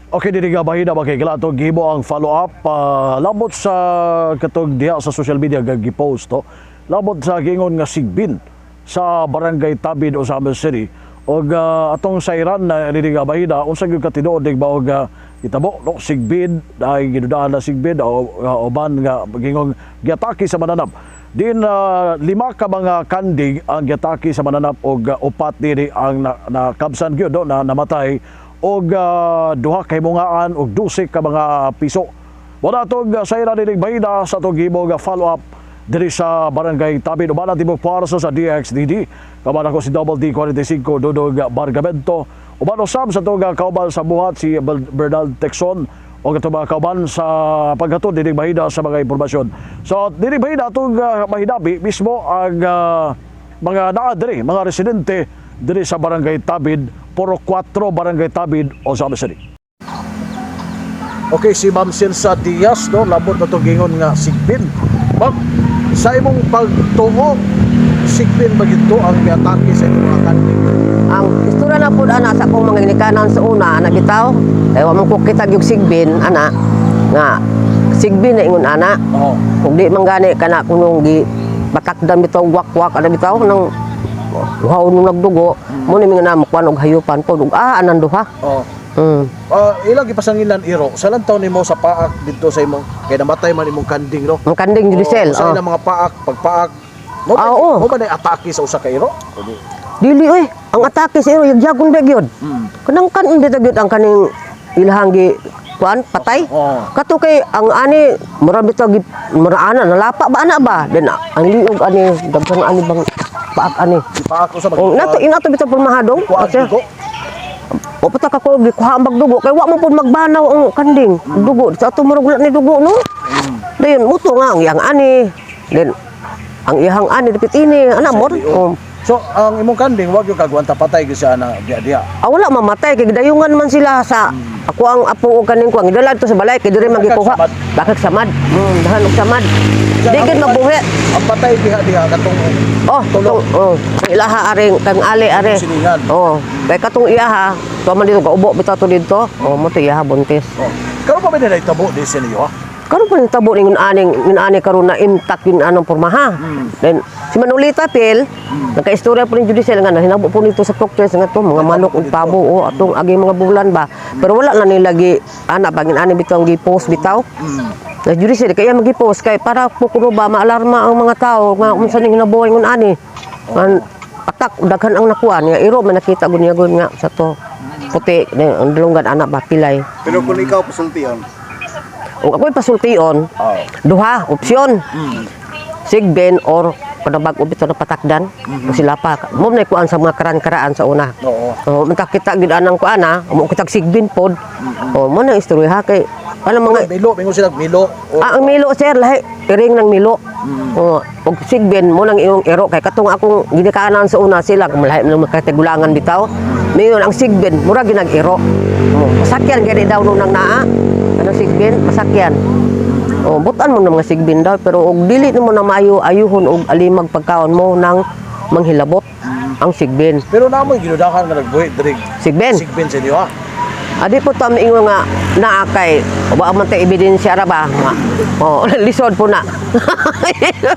Okay, diri nga bahina ba kay atong gihimo ang follow-up labot sa katong diha sa social media nga gipost to. Labot sa giingon nga sigbin sa Barangay Tabid, Ozamiz City. Og atong sayran na diri nga bahina unsa gyud katinuod dig ba og itabo, no, sigbin dahil ginudaan na sigbin o uban nga gingong giatake sa mananap. Din lima ka mga kanding ang giatake sa mananap og upat diri ang nakabsan gyud, no, na namatay og duha ka himungaan og 12 ka mga piso. Wala atong sayra dining bahina sa atong gihimo nga follow up diri sa Barangay Tabid. Uban ang tibok puwersa sa DXDD. Kaman ako si Double D 45 Dudog Bargamento. Uban usab sa atong kauban sa buhat si Bernald Texon o atong mga kauban sa paghatod dining bahina sa mga impormasyon. So dining bahina atong mahinabi mismo ang mga naa diri, mga residente diri sa Barangay Tabid, Puro 4, Barangay Tabid, Ozamiz City. Okay, si Ma'am Celsa Diaz, no, labot na itong gingon nga sigbin. Ma'am, sa imong pagtuo, sigbin ba gito ang miatake sa imong mga kanding? Ang istorya na pud ana sa akong mga ginikanan sa una, ana bitaw. Kay wa man ko kita gyud sigbin ana nga sigbin na ingon ana. Kung di man gani kana kunong gi patakdan bitaw, wakwak ana bitaw nang uhaw nung nagdugo mo ni mga na makuan og hayupan po ug anang duha. Ilang gipasangilan iro, sa lantaw nimo sa paak dito sa imong, kay namatay man imong kanding, no? Ang kanding Judicel. Sa ilang mga paak, pagpaak, mo ba, Ah, oo. mo ba na atake sa usa ka iro? Dili oy, ang atake sa iro yagyagon ba gyud. Kanang kan bitaw gyud ang kaning ilahang gi kuan patay. Kato kay ang ani mura bitaw gi mura ana nalapa ba ana ba? Then ang liog ani daghan ani bang paak ani. Paak usa Oh, nato inato bitaw pormahadong. Kuan dugo. O pata ka ko gikuha ang bagdugo kay wa mo pud magbanaw ang kanding. Dugo sa ato murag wala ni dugo, no. Dayon muto nga ang iyang ani. Then ang iyang ani dapit ini ana mo. Oh. So, ang imong kanding wag yung kagwanta, patay gyud siya na diya diya. Ah, wala mamatay kay gidayungan man sila sa ako ang apo og kaning kuang gidala dito sa balay kay diri man gikuha. Samad. Bakit samad? Dahan og samad. Di gid mabuhi. Ang patay diha diha katong Oh, Tulog. tong, oh, kang ilaha aring kang ali are. Silingan. Oh, kay katong iyaha, tuwa man dito kaubo bitaw to dito. Oh, mo to iyaha buntis. Oh. Karon pa ba nila itabo di sa niyo, ha? Karon pa ning tabo ning aning yun ani karon na intact yun anong pormaha. Then si Manolita Pel, nagkaistorya po ni Judicial nga nahinabo po nito sa cocktails nga to mga manok ug pabo o atong agi mga bulan ba. Pero wala na nila gi ana bangin ani bitaw ang gi-post bitaw. Na Judicial kaya magi-post kay para po kuno ba maalarma ang mga tao nga unsa ning hinabuhay ngon ani. An patak daghan ang nakuan nga iro man nakita gud niya gud nga sa to puti ang dalunggan ana ba pilay. Pero kung ikaw pasultiyon, Ug ako'y pasultion, duha opsyon. Sigbin or kada bag bitaw na patakdan o sila pa. Mo na kuan sa mga karan-karaan sa una. Oh, manta kita gid anang kuan ha, mo kitag sigbin pod. Oh, mo na istorya ha kay ano mga Milo, mingon sila milo. O, Ah, ang milo sir, lahi iring ng milo. Oh, og sigbin mo nang iyong ero kay katong akong ginikanan sa una sila malahi man mga katigulangan bitaw. Mayon ang sigbin, mura ginag ero. Oh, masakyan gani daw nung nang naa. Ano sigbin, masakyan. Oh, butan mo ng mga sigbin daw pero og dili nimo na maayo ayuhon og alimag pagkaon mo nang manghilabot ang sigbin. Pero namoy ginudahan nga nagbuhi diri. Sigbin. Sigbin sa inyo, ha. Adi po ta miingon nga naa kay wa man tay ebidensya ra ba nga. Oh, lisod po na.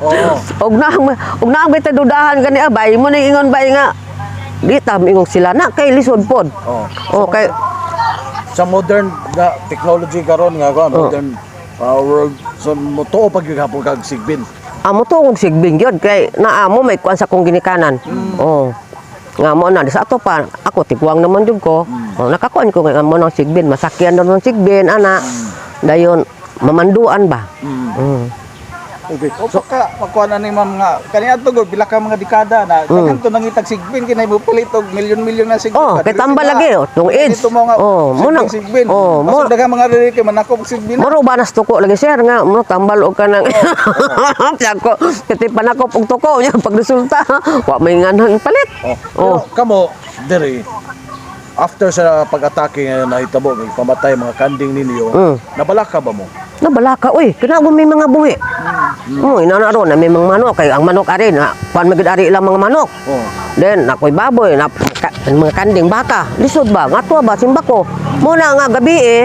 Oo. Og na may dudahan gani abay mo ning ingon bay nga di ta miingong sila na kay lisod pod. Oo. Oh, kay Sa modern nga technology karon nga kuan, modern world, so mo tuo pag gyud hapon kag sigbin. Amo to og sigbin gyud kay naa mo may kuan sa kong ginikanan. Oh. Nga mo na sa ato pa ako tigwang naman jud ko. Oh, nakakuan ko nga mo nang sigbin, masakyan daw ng sigbin ana. Dayon mamanduan ba? Okay. O baka makuha na ni ma'am nga kani adto gud pila ka mga dekada na daghan to nangitag sigbin kinay mo palit og milyon-milyon na sigbin. Oh, Pa, kay dili tambal sila. lagi, oh, tong AIDS. Dito mo nga Oh, mo nang- sigbin, sigbin. oh, mo- Mo daghang mga diri kay manakop og sigbin. Moro ba nas tuko lagi sir nga mo tambal og kanang ko kati panakop og tuko nya pagresulta wa may nganhang palit. Oh. Pero kamo diri after sa pag-atake nga nahitabo nga pamatay mga kanding ninyo, nabalaka ba mo? Nabalaka oy, kinahanglan may mga buhi. Inana ron na may mga manok kay ang manok ari na kuan magid ari ilang mga manok. Then ako'y baboy na mga kanding baka. Lisod ba? Ngatwa ba simbako. Muna nga gabi eh.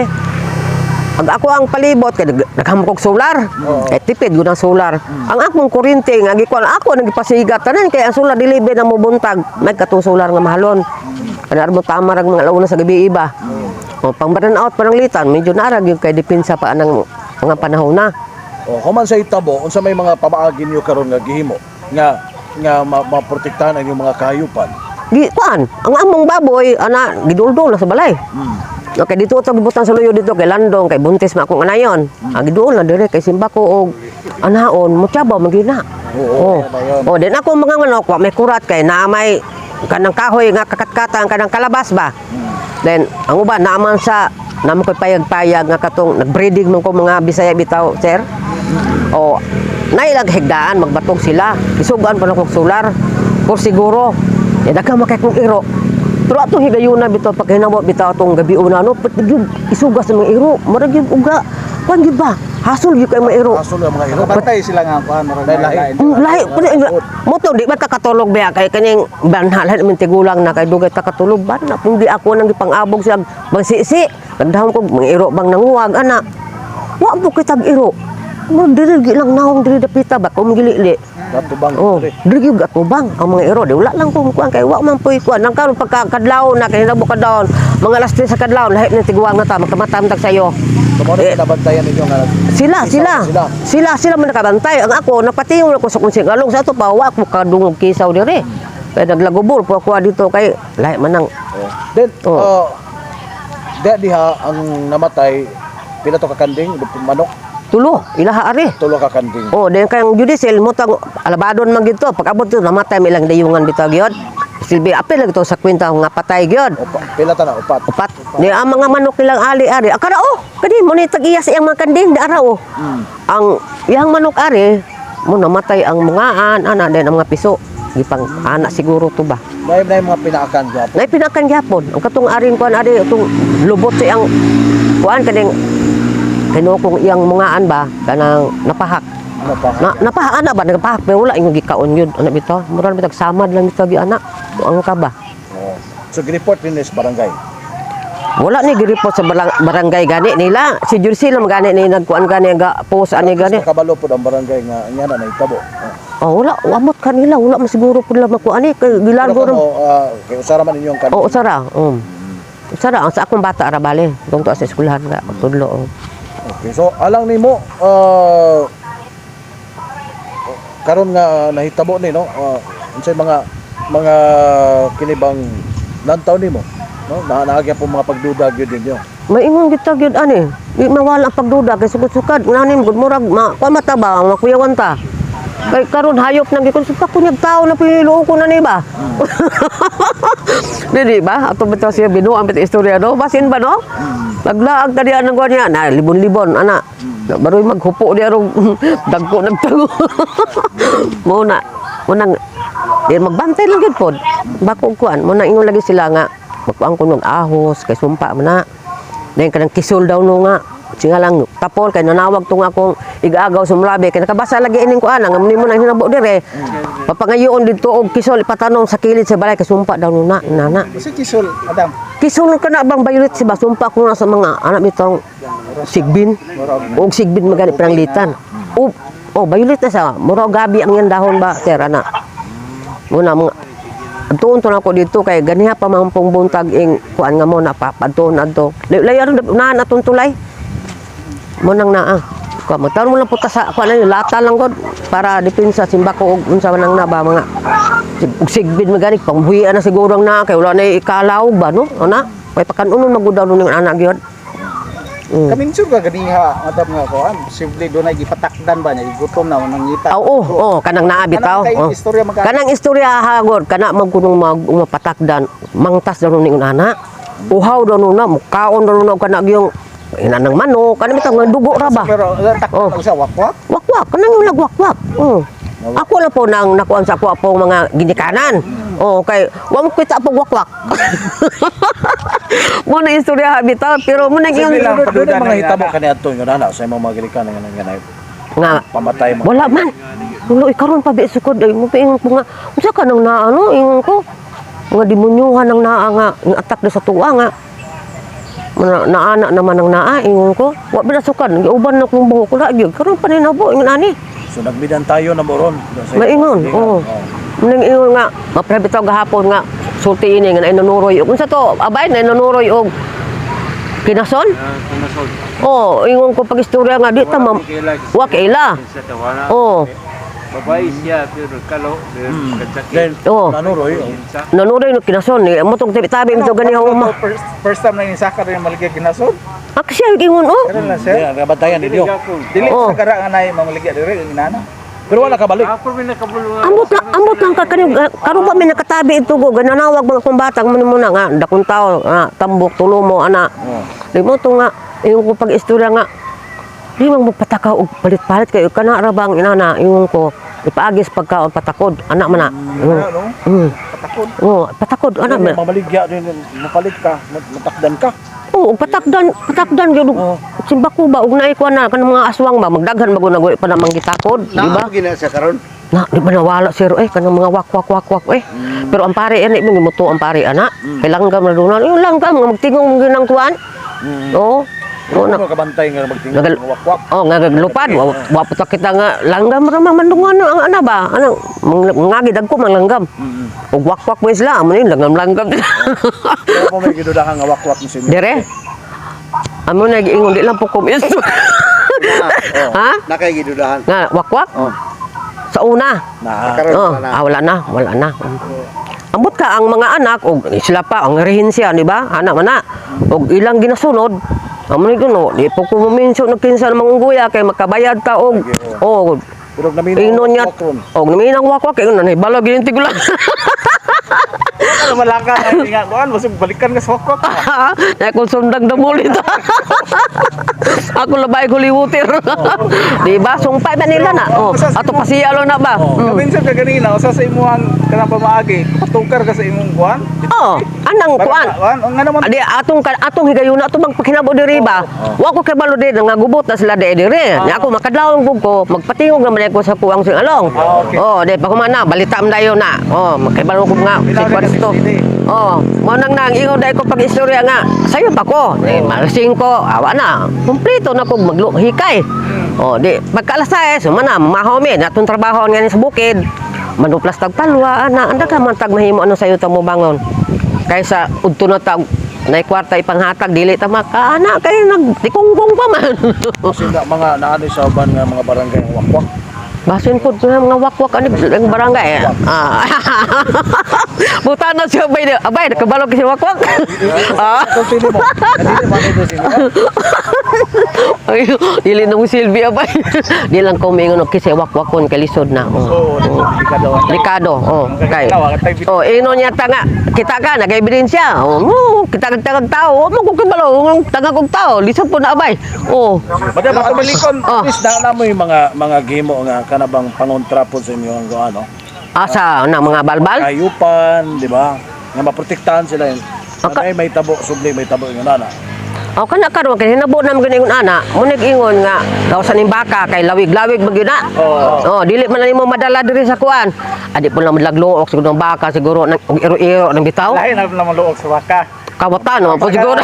Ag ako ang palibot kay naghamok og solar. Kay tipid gud ang solar. Ang akong kuryente nga gikuan ako nang gipasigat tanan kay ang solar dili na mobuntag. May katong solar nga mahalon. Kana mo tama rag mga alauna sa gabi iba. O pang burn out parang litan medyo naarag yung kay depensa pa anang mga panahon na. O human sa itabo, unsa may mga pamaagi niyo karon nga gihimo nga nga maprotektahan ang inyong mga kahayupan? Gi kuan, ang among baboy ana giduldol na sa balay. Okay, dito ito gibutan sa luyo dito kay Landong kay buntis man akong anayon. Ang giduol na dire kay simbako og anaon mutyabaw magina. Oo, Oh. dayon. Oh, din ako mga manok wa may kurat kay naa may kanang kahoy nga kakatkatan kanang kalabas ba. Then ang uban naaman sa namo koy payag-payag nga katong nagbreeding man ko mga Bisaya bitaw, sir. O nailag higdaan magbatong sila. Isugan pa na kong solar. Por siguro. Ya daghan man kay kong iro. Pero atong higayuna bitaw pag hinamo bitaw atong gabi una no, pati gyud isugas sa mga iro. Murag gyud uga. Kuan gyud ba? Hasol gyud kay mga iro. Hasol ang mga iro. Nakabantay sila nga kuan murag May lahi. lain. Lahi pa na mo to di ba ka katulog ba kay kaning banhal man tigulang na kay dugay ta katulog ba na kung di ako nang gipang-abog siya magsisi nagdahom ko mga iro bang nanguwag ana wa po kitag iro mo diri gi lang naong diri dapita ba kung gilili. Katubang. Oh, Dire. diri gyud atubang ang mga iro di wala lang kung kuan kay wa man puy kuan nang karon pagka kadlaw na kay hinabo kadlaw mga alas 3 sa kadlaw lahi na tiguang na ta magkamatamtag sayo. So, mo na Eh, binabantayan ninyo nga sila, Isaw sila. sila. Sila, sila man nakabantay. Ang ako, napatiyong ako sa kung along sa ato pa, wa ko kadungog kisaw dire. Kaya naglagubol po ako dito kay lahi man ang Oh. Then, Oh. diha ang namatay, pila to ka kanding, manok, tulo, ilaha ari. tulo ka kanding. Oh, then kayang judicial mo tang alabadon man gito. Pag abot to namatay may ilang dayungan bitaw gyud. Silbi apil lang to sa kwenta nga patay gyud. Opa, pila ta na, upat. Upat. Ni ang mga manok nilang ali-ari. Akara oh, kani mo ni tag-iya sa iyang mga kanding di ara oh. Ang iyang manok ari mo namatay ang mungaan ana din ang mga piso. Gipang ana siguro to ba. Dahil na yung mga pinaakan gwapo. Nay pinakan gyapon. Ang katong aring kuan ari itong lubot sa iyang kuan kaning kinukong iyang mungaan ba kanang napahak. Ano pa? Na napahak ana ba nagpahak pero wala yung gikaon yun ana bitaw. Mura bitag samad lang bitaw gyud ana. Ang ka ba? Oh. So, gireport din sa barangay. Wala ni gireport sa barangay gani nila. Si Jersey lang gani ni nagkuan gani ga post ani gani. Nakabalo po ang barangay nga nga na nahitabo. Oh. Oh, wala wamot kanila, wala man siguro pud nila makuan ni kay Pero gilargo kamo, ro. kay usara man inyong kanding. Oo, usara. Usara ang sa akong bata ra bale. Tungto sa eskwelahan nga tudlo. Oh. Okay, so alang nimo karon nga nahitabo ni no, unsay mga mga kinibang lantaw nimo, no? Na naagya po mga pagduda gyud ninyo. Maingon kita gyud ani. Di mawala ang pagduda kay sukad-sukad ngani gud murag ma kuan mata ba makuyawan ta. Kay karon hayop nang gikon suka kunyag tao na piniluo ko na ni ba. Di ba? Ato bitaw siya binuang bitaw istorya no. Basin ba no? Naglaag ta diyan ang kuan niya na libon-libon ana. Na baroy maghupo di arong dagko nagtago. Mo na mo nang di magbantay lang gyud pod. Bako kuan mo na ingon lagi sila nga magkuan ko ng ahos kay sumpa man na. Dayon kanang kisol daw no nga. Singa lang tapol kay nanawag tong akong igaagaw sumlabi kay nakabasa lagi ining kuan ang nimo nang hinabo dire. Papangayoon didto og kisol ipatanong sa kilid sa balay kay sumpa daw no na nana. Kasi kisol, Adam. Kisol ka na bang violet si ba sumpa ko na sa mga anak bitong sigbin. Og sigbin magani pananglitan. O oh, violet na sa mura og gabi ang iyang dahon ba sir ana. Muna mga Adtuon to na ako dito kay ganiha pa man pong buntag ing kuan nga mo na pa padtuon adto. Layo na atong tulay. Mo nang naa. Kuan mo mo lang puta sa kuan na lata lang god para depensa simbako og unsa man ang na ba mga og sigbin magani pangbuhian na siguro ang naa kay wala na ikalawog ba no ana kay pakanunon magud daw ning anak gyud. Kaminsur ka ganiha, Adam nga kuan. Posible doon ay gipatakdan ba niya, gigutom na nangita. Oo, oh, kanang naa bitaw. Kanang kay Oh. istorya magka- Kanang istorya hagod, kana man kunong mag mapatakdan, mangtas daw ning ana. Uhaw daw nuna, mukaon daw nuna kana gyung ina ng manok, kana bitaw nga dugo ra ba. Pero takdan Oh. usa wakwak. Wakwak, kanang yung nagwakwak. Oh. Ako lang po nang nakuan sa ako pong mga ginikanan. Oh, kay wa mo kita pong wakwak. Mo na istorya bitaw, pero mo na Sige yung lang. Doon Pagduda ang mga na hitabo inana. kaniadto nga nana sa imong mga gilikan nga nga Nga Pamatay mo. wala man. Wala karon pa bi sukod ay mo ingon ko nga unsa ka nang naano ingon ko mga demonyuhan ang naa nga nga attack na sa tuwa nga naana naman ang naa ingon ko wa ba nasukad giuban na kong buhok wala gyud karon pa ni nabo ingon ani. So nagbidan tayo na moron. Maingon, oo. Ning ingon nga maprabitaw gahapon nga sulti ini nga nainunuroy og unsa to abay nainunuroy og kinason. Oh, ingon ko pag istorya nga di ta mam wa kaila. Oh. Babae siya pero kalo pero katsakit. Then, Oo. nanuroy. Oh. Nanuroy no kinason ni mo tong tabi-tabi mo to gani uma. First time na yung saka rin maligya ginasod. Ah, kasi ingon oh. Karon lang sir. Hindi, nabantayan ninyo. Dili Oo. sa kara nga nay mamaligya diri ang inana. Pero wala ka balik. Ako rin nakabulungan. Ambot lang ka kani karon pa may nakatabi ito go gananawag mga kong bata mo muna nga dakong tao nga tambok tulo mo ana. Di mo to nga ingon ko pag istorya nga di man magpatakaw og palit-palit kayo kana ra bang inana ingon ko ipaagis pagkaon patakod ana man na. Ano? Patakod. Oh, patakod ana man. Mamaligya din, mapalit ka, matakdan ka. Oo, og patakdan, patakdan gyud og simbako ba og naay kuan na kanang mga aswang ba magdaghan bago na pa namang gitakod, di ba? Gina siya karon. Na, di ba nawala sir eh kanang mga wak wak wak wak eh. Pero ang pare ani mo gimuto ang pare ana. Kay langgam na dunan. Yung langgam nga magtingong ginang kuan. Oo. Oo na. Ano kabantay nga magtingin ng wakwak. Oh, nga naglupad. Wa pa ta kita nga langgam ra man mandungan ang ana ba? Anang mangagi dagko man langgam. Ug wakwak mo sila, amo ni langgam-langgam. Pero kung may gidudahan nga wakwak ni sinyo. Dire. Amo na giingon di lang po ko. Ha? Nakay gidudahan. Nga wakwak? Oh. Sa una. Na. Karon Oh, wala na. ah, wala na, wala na. Ambot ka ang mga anak og sila pa ang rehensya, di ba? Anak man na. Og ilang ginasunod. Amo ni kuno, di po ko mominso nagkinsa ng mangungguya kay makabayad ta og oh, Pero naminaw ingnon niya. wakwak ron. Og naminang wakwak ingon na balog gini tigula. Ano malaka na nga kuan basig balikan ka sa wakwak. Na kung sundang damol ito. Ako labay ko liwutir. Di ba? Sungpay ba nila na? Oh, ato pasiyalo na ba? Kaminsan ka ganina usa sa imuhang kanang pamaagi, patukar ka sa imong kuan. Oh, anang kuan. Kuan, ang nga naman Adi atong atong higayuna atong bang paghinabo diri ba? Wa ko kabalo diri nga gubot na sila diri diri. Nya ako makadlawon gud ko, magpatingog naman ko sa kuwang sing along. Ah, okay. Oh, di pa kumana balita man dayon na. Oh, makibalo ko nga Bitaw si na kasi Kwanto. dili. Oh, mo nang nang ingon dai ko pag istorya nga. Sayo pa ko. Di malasing ko, awa na. Kumpleto na ko maglu hikay. Oh, di pagka alas 6, mana mahaw mi natong trabaho nga ni sa bukid. Manuplas tag palwa ana anda ka man tag mahimo ano sayo ta mo bangon kaysa udto na tag nay kwarta ipanghatag dili ta makaana kay nagtikunggong pa man. Kasi na, mga naani sa uban nga mga barangay ang wakwak. Basin ko nga mga wakwak ani ang barangay eh. Ah. Buta na siya abay abay nakabalo kasi wakwak. Ah. Itong sino mo? Nandito ba ito sino? Ay, dili na mo silbi abay. Di lang ko mingon og kasi wakwakon kay lisod na. Oh. Oh, delikado. Delikado, oh, kay. Oh, ino niya ta nga, kita ka nag-ebidensya. Oh, mo, kita kag tagag tao, mo ko kibalo, tagag og tao, lisod po na abay. Oh. Bada ba balikon? Oh. At least na mo yung mga gimo nga kanabang pangontra po sa inyo ang ano. Asa na mga balbal? Kayupan, di ba? Nga maprotektahan sila yun. Aka- Ay, may tabo, subli, may tabo yung nana. O kana karon kay hinabo na man ingon ana, mo nag-ingon nga gawasan ning baka kay lawig-lawig man gyud na. Oo. Oh, dili man na nimo madala diri sa kuan. Adi po lang madlagluok siguro ng baka siguro nang og iro-iro ng bitaw. Lahi na naman luog sa baka. Kawatan no, po siguro.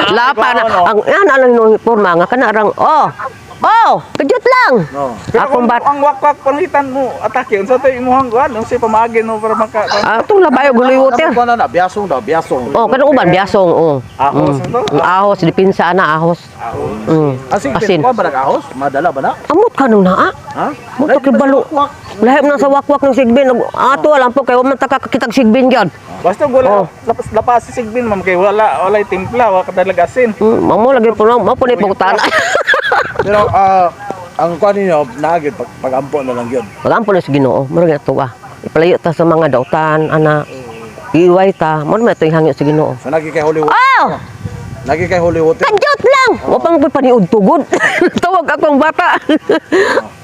Lapa na ang ana lang nung porma nga kana rang oh. Oh, kajut lang. No. Pero Akong kung bat ang wakwak pangitan mo atake unsa to imong kuan unsa pamaagi no para maka Ah, itong labayo guloy water. Ano na, biyasong daw, biyasong. Oh, kanang uban biyasong oh. Ahos to? Ahos dipinsa na ahos. Asin, Asin. kuha ba nag-ahos? Madala ba na? Amot ka nung naa. Ha? Mo to kibalo. Lahim na sa wakwak ng sigbin. Ato alam po kay wa man taka kitag sigbin gyud. Basta wala Oh. lapas lapas sa sigbin ma'am kay wala walay timpla wa kadalag asin. Mamo lagi po na, mao po ni pangutana. Pero ang kuha ninyo, naagid, pag-ampo na lang yun. Wala po na sa Ginoo, murag na tuwa. Ipalayo ta sa mga dautan, ana. Iway ta, mo naman ito yung hangyo sa Ginoo. So, nagi kay Holy Water. Oh! Nagi kay Holy Water. Kadyot lang! Wa pa mo paniud tugod. Tawag akong bata.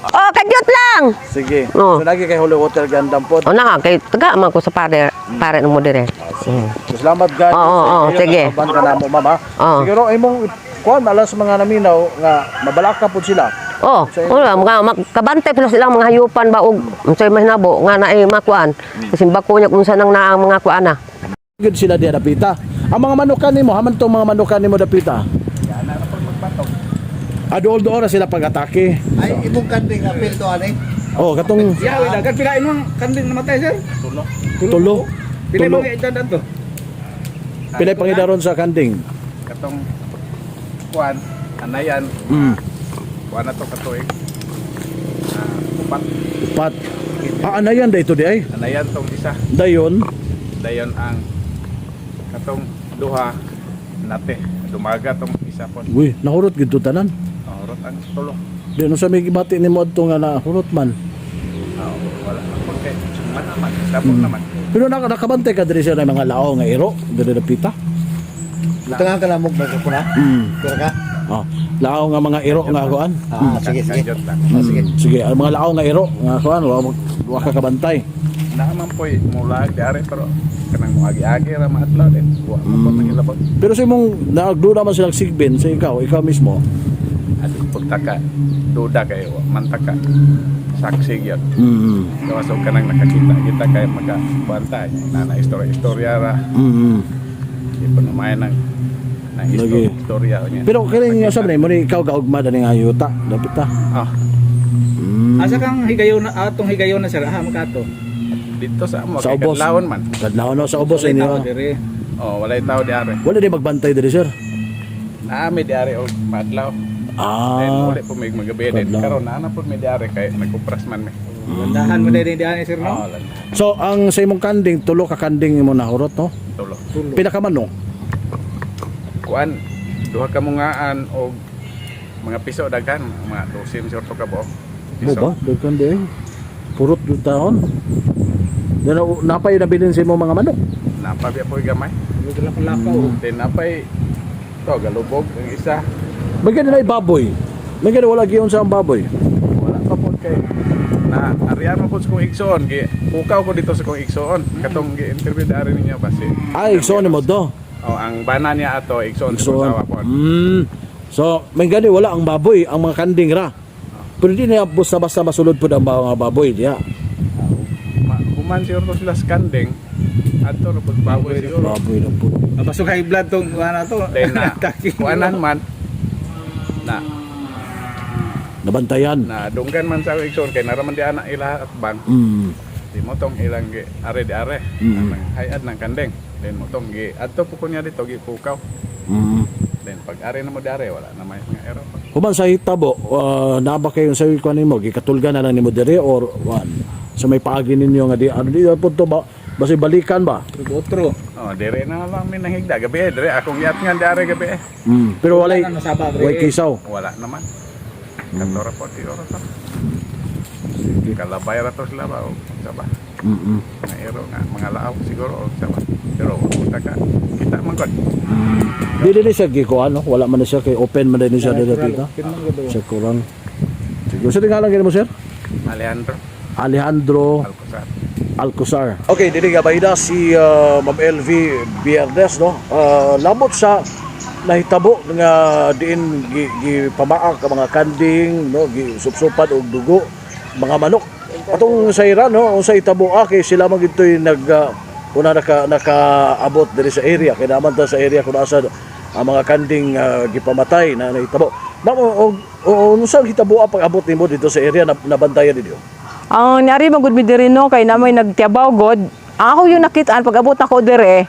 Oh, kadyot lang! Sige. Oo. So, nagi kay Holy Water, gandang po. O na kay taga man ko sa pare, pare mo dire. So, salamat guys. Oo, oo, sige. Banda na mo, mama. Oo. Siguro imong kuan alas sa mga naminaw nga mabalaka pud sila. Oh, wala mga kabantay pala silang mga hayupan ba og unsay mahinabo nga naay makuan. Kasi bako niya kung saan ang naa ang mga kuan na. Gud sila diha dapita. Ang mga manukan nimo, haman tong mga manukan nimo dapita. Ah, dool dool na sila pag-atake. Ay, imong kanding apil to ani. Oh, katong Yaw, dagan pila imong kanding namatay, sir? Tulo. Pila Tulo. imong edad ato? Pilay pangidaron sa kanding. Katong kuan, anayan, kuan na to katuig. 4. 4. Ah, anayan da ito di ay. Anayan tong isa. Dayon. Dayon ang katong duha nate. Dumaga tong isa po. Uy, nahurot gid to tanan. Nahurot ang tulo. Di no sa may gibati nimo adto nga nahurot man. Ah, wala na po kay man naman. Dapot naman. Pero nakabantay ka diri sa mga lao nga iro diri dapita. Butangan ka lamog na ko na. Pira ka? Oh, lao nga mga iro nga kuan. Ah, sige, sige. Kadyot lang. Ah, sige. Sige, ang mga lao nga iro nga kuan wa ka kabantay. Naaman po'y mula diari pero kanang muagi-agi ra maadlaw din. Wa man po nangilabot. Pero sa imong nagduda man silang sigbin sa ikaw mismo. At pagtaka duda kayo wa man taka saksi gyud. Gawas og kanang nakakita kita kay maka kuanta na na istorya istorya ra. Di pa numayan ng Lagi. istorya, istorya niya. Pero kini nga sab mo ni ikaw gaugma dani nga yuta dapita. Ah, Asa kang higayon na atong higayon na sir? Ah, makato. Dito sa amo Sa kay ubos. kadlawon man. Kadlawon no sa ubos Walay ini. tao diri. Oh, walay tao diari. Wala di magbantay diri, sir. Naami diari og maadlaw. Then uli po may magabi din. Kadlaw. Karon naa na po may diari kay nagkupras man mi. Landahan mo diri diyan sir, no? Oh, lang So ang sa imong kanding, tulo ka kanding imo nahurot no. tulo. Pila ka manok? Kuan duha ka mungaan og mga piso daghan, mga 12 siguro to ka buok. Mo ba? Daghan di. Purot yung taon. Dano napay nabilin sa imong mga manok. Napabiya po gamay. Lakaw. Then napay to galubog ang isa. May ganun ay baboy. May ganun wala giyon sa ang baboy. Wala pa po kay na ariyan mo po sa kong igsoon gi pukaw ko dito sa kong igsoon katong gi interview dari ninyo ba si Ay, igsoon mo do. Oh, ang bana niya ato igsoon sa Igsoon. asawa po. So, may gani wala ang baboy, ang mga kanding ra. Pero di na basta-basta masulod po ang mga baboy diya. Human siguro to sila sa kanding ato ra pud baboy siguro. Baboy lang po. Basog high blood tong ana to. Then na kuanan man na Nabantayan. Na dunggan man sa akong igsoon kay naraman di ana ila at bang. Di mo tong ilang gi are di are. Ang hayad ng kanding. Then mo tong gi adto po kunya dito gi pukaw. Then pag are na mo di are wala na may mga ero. Human sa hitabo, naa ba kayo sa kuan nimo gikatulga na lang nimo diri or one sa may paagi ninyo nga di ano di po to ba basi balikan ba? Otro. Oh, dire na lang mi nangigda gabi eh, dire akong yat nga di are gabi eh. Pero walay Wala na nasaba, dre. walay kisaw. Wala naman. Katora po ti oro to. Kalabay ra to sila ba o sa ba. Mga ero nga mga laaw siguro o sa ba. Pero puta ka kita man gud. Dili ni siya gikuan no? Wala man na siya kay open man din siya dito tita. Sa kurang. Sige, sa tingalan mo, sir? Alejandro Alejandro Alcozar. Alcozar. Okay, dili nga bayda si Ma'am LV Biernes no. Lamot sa nahitabo nga diin gipamaak ang mga kanding no, gisupsupan og dugo mga manok. Atong sa Iran no, unsa itabo kay sila man gitoy nag una nakaabot diri sa area kay naman ta sa area kung asa ang mga kanding gipamatay na nahitabo. Ma'am, o unsa ang hitabo pag abot nimo dito sa area na nabantayan ninyo? Ang nari man gud mi diri no kay namoy nagtiabaw god. Ang ako yung nakitaan pag abot ako dire,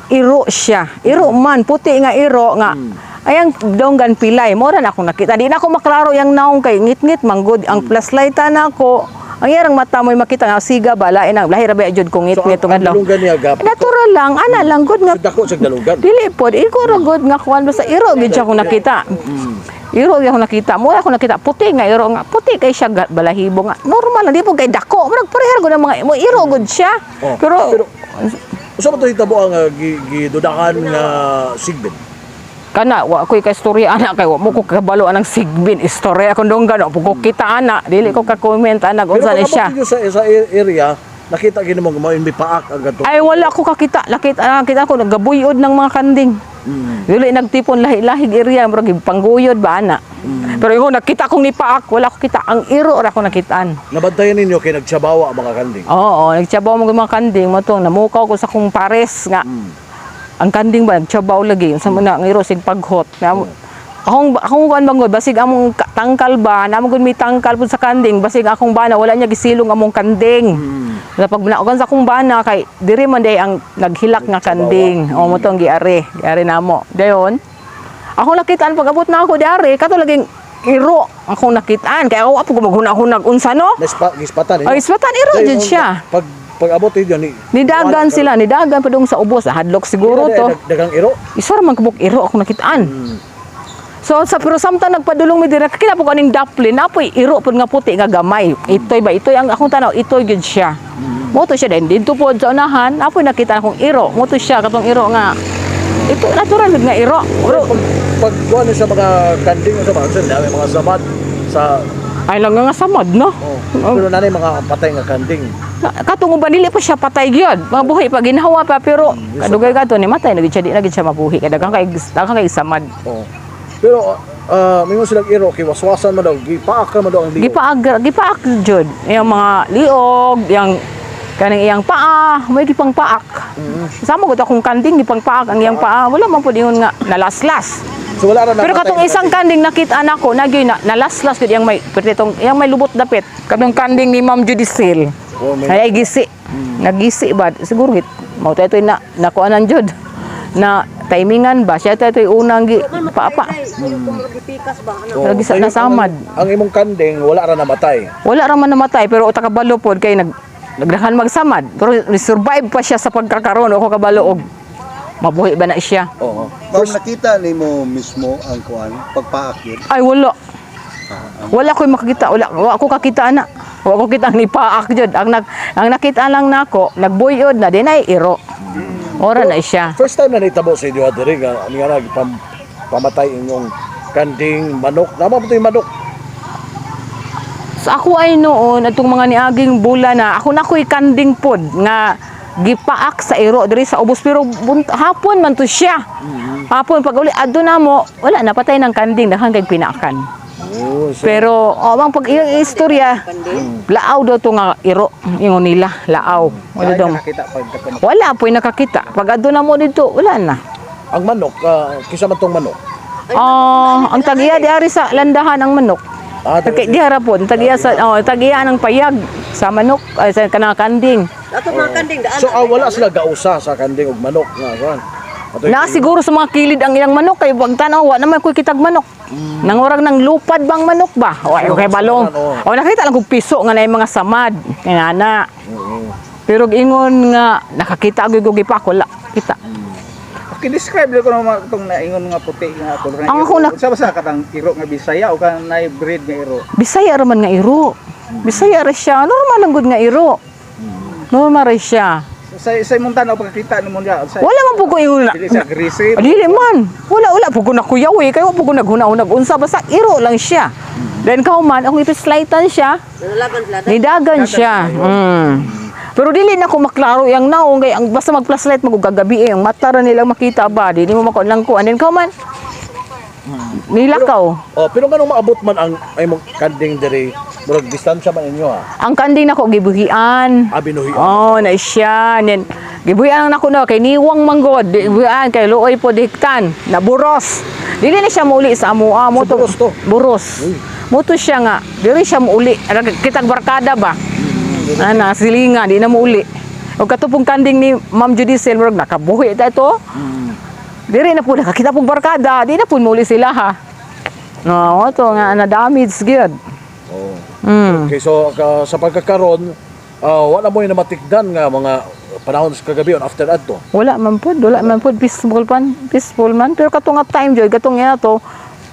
iro siya. Iro man puti nga iro nga. Ayang donggan pilay mo ra na akong nakita. Di na ako maklaro yang naong kay ngit-ngit man gud ang flashlight na ako. Ang iyang mata mo'y makita nga siga ba lain ang lahi ra ba jud kung ngit-ngit So, tong ang adlaw. dalunggan niya gap. Natural lang, ana lang gud nga So, dako sa dalunggan. Dili pod, iko ra gud nga kuan basta iro gid siya akong nakita. Iro gyud ako nakita. Mo ako nakita puti nga iro nga puti kay siya balahibo nga. Normal lang di po kay dako. Murag pareha gud ang mga mo iro gud siya. Oh, Pero, pero usa man to hitabo ang gidudahan nga sigbin? Kana wa ko'y kaistorya ana kay wa mo ko kabalo anang sigbin istorya akong donggan wa po ko kita ana dili ko ka comment ana kung Pero unsa ni pag siya. abot ninyo sa area, nakita gini mo mo may paak ang gadto. Ay wala ko kakita, nakita nakita ko nagabuyod ng mga kanding. Dili nagtipon lahi-lahig area murag pangguyod ba ana. Pero ingon nakita kong nipaak, wala ko kita ang iro ra ko nakitaan. Nabantayan ninyo kay nagtsabawa ang mga kanding. Oo, nagtsabaw mo mga kanding mo to, namukaw ko sa kong pares nga. Ang kanding ba nagtsabaw lagi unsa man na ang iro sig paghot. Na, akong kuan bangod basig among tangkal ba, namo gud may tangkal pud sa kanding, basig akong bana wala niya gisilong among kanding. Sa pag naugan sa akong bana kay diri man day ang naghilak nga kanding. O mo tong giari, giari namo. Dayon ako nakitaan pag abot na ako diari kato laging iro akong nakitaan kay ako apo ko maghuna-hunag unsa no. Gispatan ninyo. Ay, ispatan iro Dayon, jud siya. Pag pag-abot ninyo ni Nidagan sila, nidagan pa dong sa ubos, hadlok siguro to. Dagang iro. Isa ra man kabuk iro ako nakitaan. So sa pero samtang nagpadulong mi dira kita po kaning daplin napoy iro pud nga puti nga gamay. Itoy ba itoy ang akong tanaw itoy gyud siya. Mo to siya din didto pod sa unahan napoy nakita akong iro. Mo to siya katong iro nga ito natural gud nga iro. Pero Pag pag kuan ni sa mga kanding sa mga dami mga samad sa ay lang nga samad no. oh, pero nanay mga patay nga kanding. Katong uban dili pa siya patay gyud. Mga buhi pa ginhawa pa pero kadugay kadto ni matay na gyud siya di na gyud siya mabuhi kay daghan kay samad. Oh. Pero mingon silang iro kay waswasan man daw, gipaak man daw ang liog. Gipaag gipaak jud iyang mga liog, iyang kaning iyang paa, may gipang paak. Sama gud akong kanding gipang paak ang iyang paa, wala man pud ingon nga nalaslas. So wala ra Pero namatay katong nga isang kanding nakita nako, nagyoy na, nalaslas gud iyang may pertitong iyang may lubot dapit. Katong kanding ni Ma'am Judicil. Oh, may- Ay gisi. Nagisi ba siguro git mao tayo ito'y na nakuanan jud na timingan ba siya tayo ito'y unang gi paapa. Oh, Lagi sa so yung- nasamad. ang imong kanding wala ra namatay. Wala ra man namatay pero uta kabalo pod kay nagdahan magsamad. Pero survive pa siya sa pagkakaroon ako kabalo og mabuhi ba na siya. Oo. Ma'am, nakita nimo mismo ang kuan pagpaakyat. Ay wala. Wala ko'y makakita, wala wa ko kakita ana. Wa ko kita ang nipaak jud. Ang nakita lang nako, nagbuyod na dinay iro. Ora na siya. First time na nitabo sa inyo diri nga nga na pamatay inyong kanding manok. Nama po yung manok. Sa ako ay noon atong mga niaging bulan na ako na ko'y kanding pod nga gipaak sa iro diri sa ubos pero hapon man to siya. Hapon pag uli adto na mo wala na patay ng kanding daghan kay pinakan. Oh, so, Pero oh, ang pag iyang istorya laaw daw to nga iro ingon nila laaw. Wala Ay, daw. nakakita pag kato. Wala po'y nakakita. Pag adto na mo dito wala na. ang manok, kisa man tong manok. Ah, ang tagiya diari sa landahan ang manok. Ah, Tagi di harapon, tagiya sa oh, tagiya ng payag sa manok ay sa kanang kanding. Ato mga kanding daan. So wala sila gausa sa kanding ug manok nga kuan. Atoy- Na siguro sa mga kilid ang ilang manok kay wag tanaw wa naman koy kitag manok. Nangurag ng lupad bang manok ba? O ay okay balong. Oo. O nakita lang kog piso nga naay mga samad nga na. Pero ingon nga nakakita og og gipak wala kita. Okay, describe ko naman itong naingon nga puti nga kulor nga Ang iro. ako Sa basta katang iro nga Bisaya o kang na breed nga iro. Bisaya ra man nga iro. Bisaya ra siya. Normal lang gud nga iro. Normal ra siya. Sa imong tanaw pagkakita nimo niya sa Wala man po ko ingon na. dili sa aggressive. Dili man. Wala po ko nakuyaw eh. Kaya wa po ko naghuna-hunag unsa basta iro lang siya. Then kauman akong ipislaitan siya. Nalagan sila. Nidagan siya. Pero dili na ko maklaro yang naong kay ang basta mag flashlight magugagabi eh ang mata ra nilang makita ba dili mo makuan lang ko and then kauman nilakaw. Oh, pero nganong maabot man ang imong kanding diri, murag distansya man inyo ha. Ang kanding nako gibuhian. Ah, binuhian. Oh, na siya. Then, gibuhian lang nako na kay niwang manggod, gibuhian kay luoy po diktan, na buros. Dili na siya muuli sa amoa mo So, buros to? Buros. Mo to siya nga, dili siya muuli. Kitag barkada ba? Ana, silinga, di na muuli. O katupong kanding ni Ma'am Judicel, murag nakabuhi ta ito. Diri na po nakakita pong barkada, di na po muuli sila ha. No, to nga na damage gyud. Oh. Mm. Okay, so sa pagkakaron, wala mo yung namatikdan nga mga panahon sa kagabi on after adto. Wala man pod peaceful pan, peaceful man. Pero katong nga time joy, katong ina to,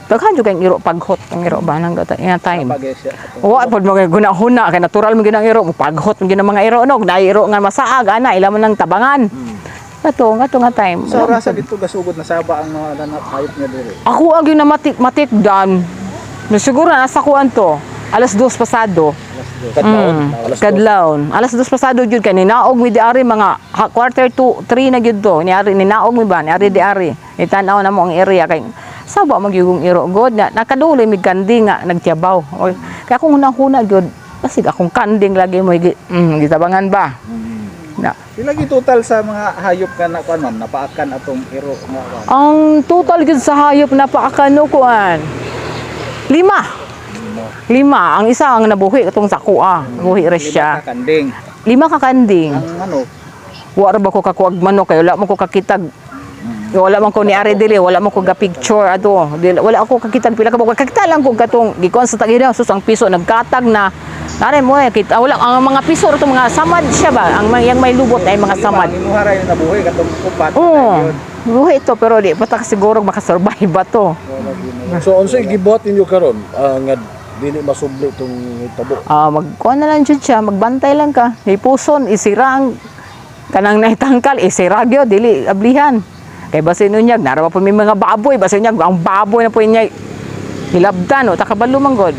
daghan jud kay iro paghot ang iro ba nang nga time. Pag siya. Wa pod mga guna-huna kay natural man gyud ang iro, paghot man gyud ang mga iro no, naay iro nga masaag ana ila man ng tabangan. Kato nga time. Sa orasa dito gasugod na saba ang mga lanap hayop nga diri. Ako ang yung namatik matikdan. Na siguro nasa kuan to, 2:00 pasado. Kadlawon, alas 2. Kadlawon. 2:00 pasado jud kay ninaog mi diari mga 2:45 na gyud to. Niari ninaog mi ba niari diari. Itan-aw na mo ang area kay saba magyugong iro god na nakadulay mi kanding nga nagtiyabaw. Oy, kaya kung hunahuna gyud basig akong kanding lagi mo gitabangan ba. Na. Pila gi total sa mga hayop ka na kuan, ma'am, napaakan atong iro nga kuan? Ang total gyud sa hayop na paakano kuan. Lima. Lima. Ang isa ang nabuhi katong sakuha. Buhi ra Lima siya. ka kanding. Lima ka kanding. Ang ano, Wa ra ba ko kakuag manok kay wala mo ko kakitag. Wala man ko ni ari dili, wala man ko ga picture ato. Dili, wala ako kakitag pila ka buok. Kakita lang ko katong gikuan sa tagida sus ang piso nagkatag na. Nare mo eh, kita wala ang mga piso ra to mga samad siya ba? Ang may, yang may lubot ay mga lima, samad. Ang imuha ra yung nabuhi katong upat. Oo. Yun. Buhi ito pero di pa ta siguro makasurvive ba to. So unsay gibuhat ninyo karon nga dili masubli itong tabo? Ah, magkuan na lang jud siya, magbantay lang ka. Hipuson, isira ang kanang naitangkal, isira gyud dili ablihan. Kay basin unyag, narawa po may mga baboy, basin unyag ang baboy na po niya hilabdan o takabalo man god.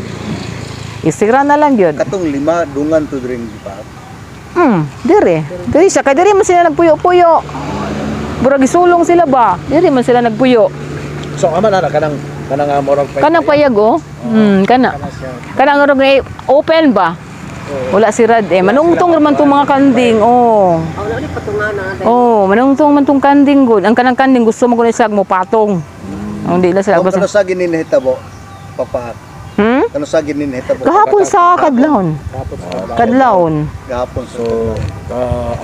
Isira na lang gyud. Katong lima dungan to drink di ba? Dire. Dire siya kay dire man sila nagpuyo-puyo. Burag isulong sila ba? Dire man sila nagpuyo. So ama na kanang kanang murag pay. Kanang payag oh. Kana. Kanang urog na open ba? Wala si Rad eh. Manungtong raman tong mga kanding. Oh. Wala ni patungana. Oh, manungtong man tong kanding gud. Ang kanang kanding gusto mo kuno siya mo patong. Ang di lang sila Kung basta. kano sa gini nahitabo, papaak. Kano sa gini nahitabo? Gahapon sa kadlawon. Kadlawon. Gahapon sa So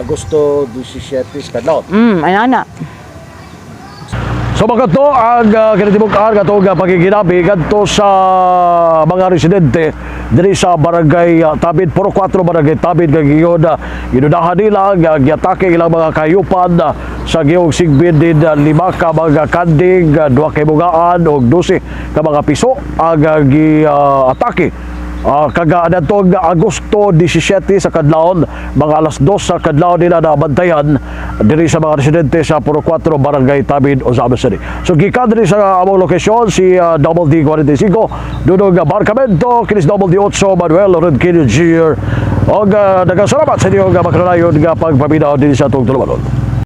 Agosto 17 sa kadlawon. Ay ana. So mga to ang kinatibuk-an katong pagiginabi kadto sa mga residente diri sa barangay Tabid, Puro 4 barangay Tabid kay giyon ginudahan nila nga giatake ilang mga kayupan sa gihong sigbin din lima ka mga kanding, duha ka ibugaan og 12 ka mga piso ang gi-atake kaga adtong Agosto 17 sa kadlawon, mga alas 2 sa kadlawon nila nabantayan diri sa mga residente sa Puro 4 Barangay Tabid, Ozamiz City. So gikan diri sa among lokasyon si Double D 45 Dudong Barcamento, kinis Double D 8 Manuel Ronquillo Jr. Og daghang salamat sa inyong makananayon nga pagpaminaw dinhi sa atong tulumanon.